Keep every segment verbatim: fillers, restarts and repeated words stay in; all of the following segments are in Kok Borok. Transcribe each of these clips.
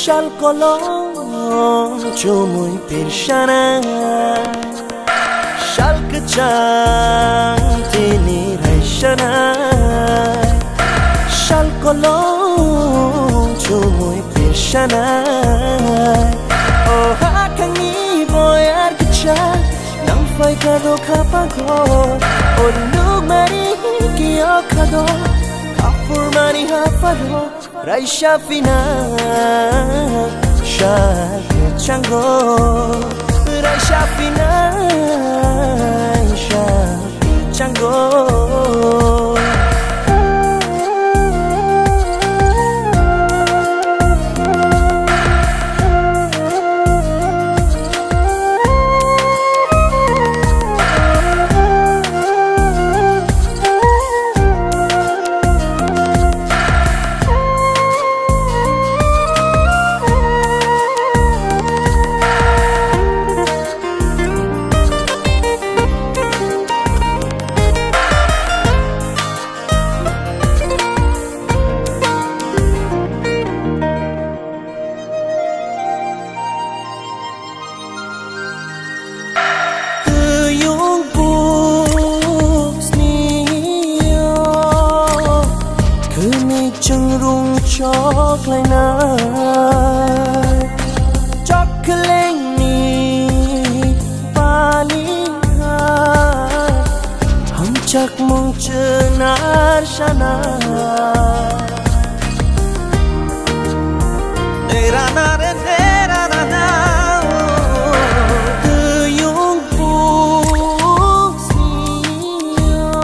Sal kolom chumui pirsanai, sal kwchang tini raisanai, sal kolom chumui pirsanai. O hakhangni boyar kwchang, nang phaikha do khapango. O nukmari kiyokha do, kaphurmani hapharo. Raisa phinai sa kwchango, raisa phinai sa kwchango. Twiwng buksni o khwni chwngrung choklainai, choklengni pali hai hamchakmung chwnar sana. Rana re re ra ra na, twiwng buksni o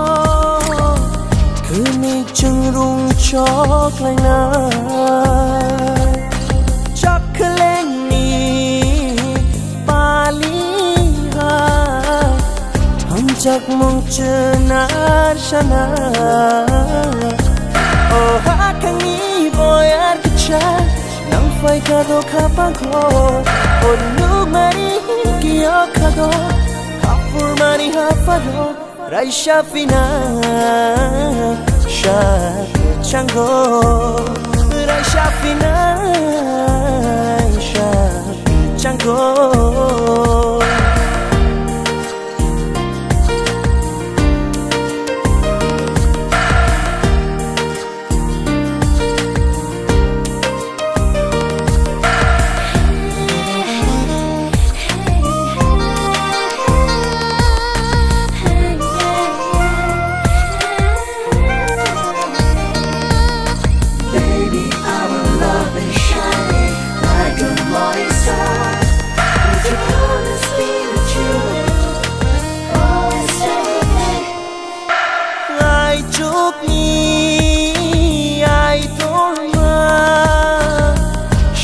khwni chwngrung choklainai, choklengni pali hai hamchakmung chwnar sana. O hakhangni boyar kwchang, nang phaikha do khapango. O nukmari kiyokha do, kaphurmani hapharo. Raisa phinai sa kwchango, raisa phinai sa kwchango. Baby, our love is shining like a morning star. Would you promise me that you will always stay with me? Aichukni aitorma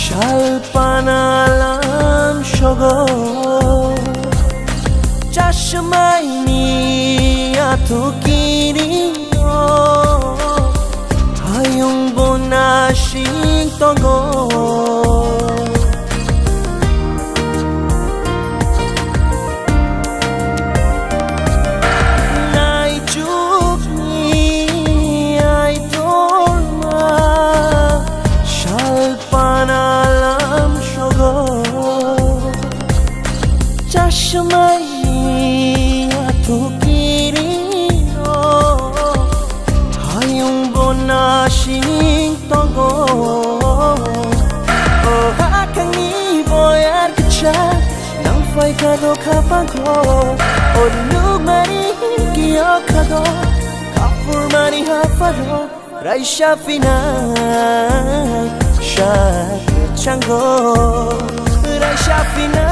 sal panalam sogo, chashmaini atukiri o hayung bo nasing tongo. Naichukni aitorma sal panalam sogo, chashmaini atukiri o hayung bo nasing tongo. O hakhangni boyar kwchang, nang phaikha do khapango. O nukmari kiyokha do, kaphurmani hapharo. Raisa phinai sa kwchango, raisa phinai.